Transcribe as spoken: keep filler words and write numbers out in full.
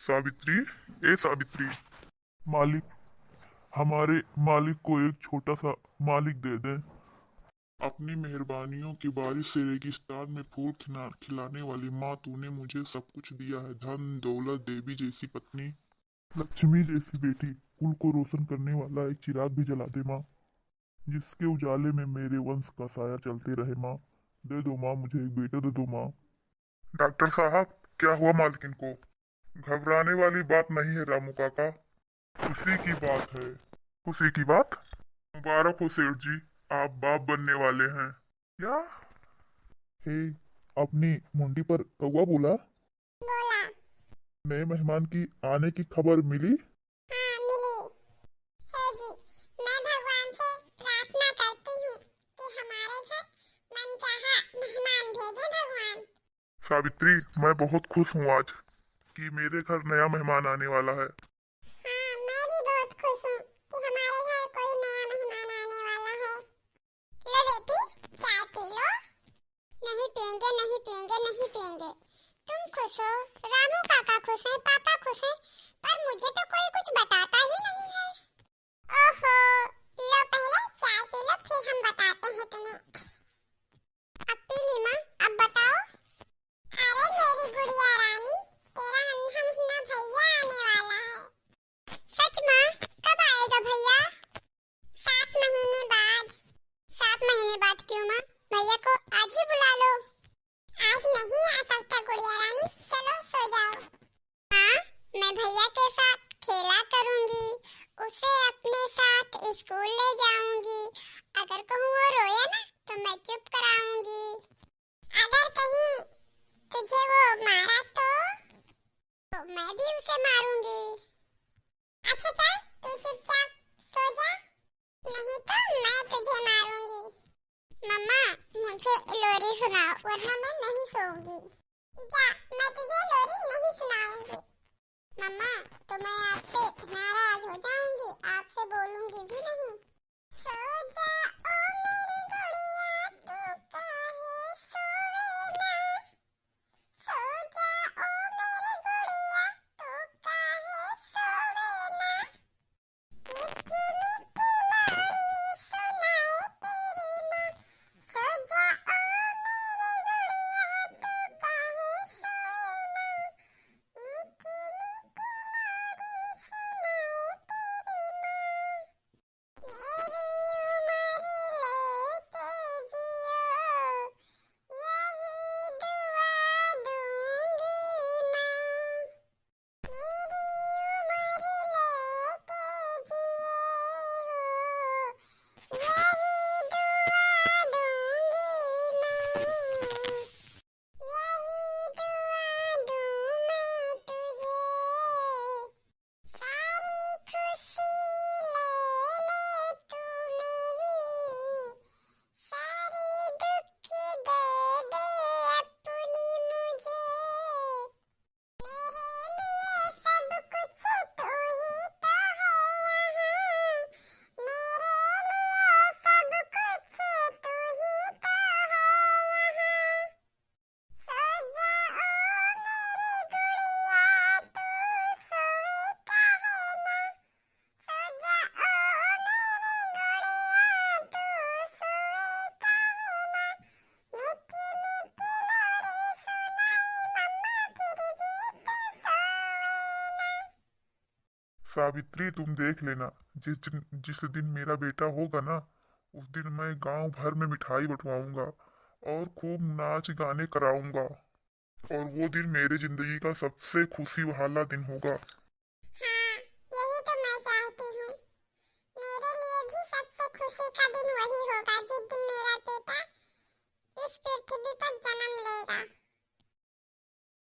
सावित्री, ए सावित्री। मालिक, हमारे मालिक को एक छोटा सा मालिक दे दें। अपनी मेहरबानियों की बारिश से रेगिस्तान में फूल खिला-, खिलाने वाली माँ, तूने मुझे सब कुछ दिया है, धन, दौलत, देवी जैसी पत्नी, लक्ष्मी जैसी बेटी, कुल को रोशन करने वाला एक चिराग भी जला दे माँ, जिसके उजाले में मेरे वंश का साया चलते रहे माँ। दे दो माँ, मुझे एक बेटा दे दो माँ। डॉक्टर साहब, क्या हुआ मालकिन को? घबराने वाली बात नहीं है रामू काका, खुशी की बात है। खुशी की बात? मुबारक हो सेठ जी, आप बाप बनने वाले हैं। क्या? हे, अपनी मुंडी पर कौवा बोला? बोला। नए मेहमान की आने की खबर मिली? हाँ, मिली। हे जी, मैं भगवान से प्रार्थना करती हूँ कि हमारे घर मनचाहा मेहमान भेजें भगवान। सावित्री, मैं बहुत खुश हूँ आज कि मेरे घर नया मेहमान आने वाला है। हाँ, मैं भी बहुत खुश हूँ कि हमारे घर कोई नया मेहमान आने वाला है। लो बेटी, चाय पी लो। नहीं पिएंगे, नहीं पिएंगे, नहीं पिएंगे। तुम खुश हो, रामू काका खुश हैं, पापा खुश हैं, पर मुझे तो कोई कुछ बताता ही नहीं है। ओहो, लो पहले चाय पी लो, फिर हम बताते हैं तुम्हें। अब पी ली माँ, अब बताओ। अरे मेरी गुड़िया रानी, तेरा अनहमना भैया आने वाला है। सच माँ, कब आएगा भैया? सात महीने बाद। सात महीने बाद क्यों माँ? भैया को आज ही बुला लो। आज नहीं आ सकता गुड़िया रानी, चलो सो जाओ। हाँ, मैं भैया के साथ खेला करूंगी, उसे अपने साथ स्कूल ले जाऊंगी। अगर कहूँ वो रोया ना तो मैं चुप कराऊंगी। अगर कहीं तुझे वो मारा तो, तो मैं भी उसे मारूंगी। अच्छा चल, तू चुपचाप सो जा, नहीं तो मैं तुझे मारूंगी। मम्मा, मुझे लोरी सुनाओ, वरना मैं नहीं सोऊंगी। जा, मैं तुझे लोरी नहीं सुनाऊंगी। मम्मा, तो मैं आपसे नाराज हो जाऊंगी, आपसे बोलूंगी भी नहीं। सो जा ओ मेरी गुड़िया, तू काहे सोवे ना? सो जा ओ मेरी गुड़िया, तू काहे सोवे ना? मीठी मीठी लोरी सुनाए तेरी माँ। सो जा ओ मेरी गुड़िया, तू काहे सोए ना? मीठी मीठी लोरी सुनाए तेरी माँ। मेरी उम्र लेके जियो, यही दुआ दूंगी मैं। मेरी उम्र लेके जिए हो, यही दुआ दूंगी मैं, यही दुआ दूं मैं तुझे। सारी खुशी ले ले तू मेरी, सारी दुख दे दे अपनी मुझे। मेरे लिए सब कुछ तू ही तो है यहाँ, मेरे लिए सब कुछ तू ही तो है यहाँ। सो जा ओ मेरी गुड़िया, तू सोए काहे ना? सो जा ओ मेरी गुड़िया, तू सोए काहे ना? मीठी मीठी लोरी सुनाई मम्मा, फिर भी तू सोए ना। सावित्री, तुम देख लेना, जिस दिन, जिस दिन मेरा बेटा होगा ना, उस दिन मैं गांव भर में मिठाई बंटवाऊंगा और खूब नाच गाने कराऊंगा। और वो दिन मेरे जिंदगी का सबसे खुशी वाला दिन होगा।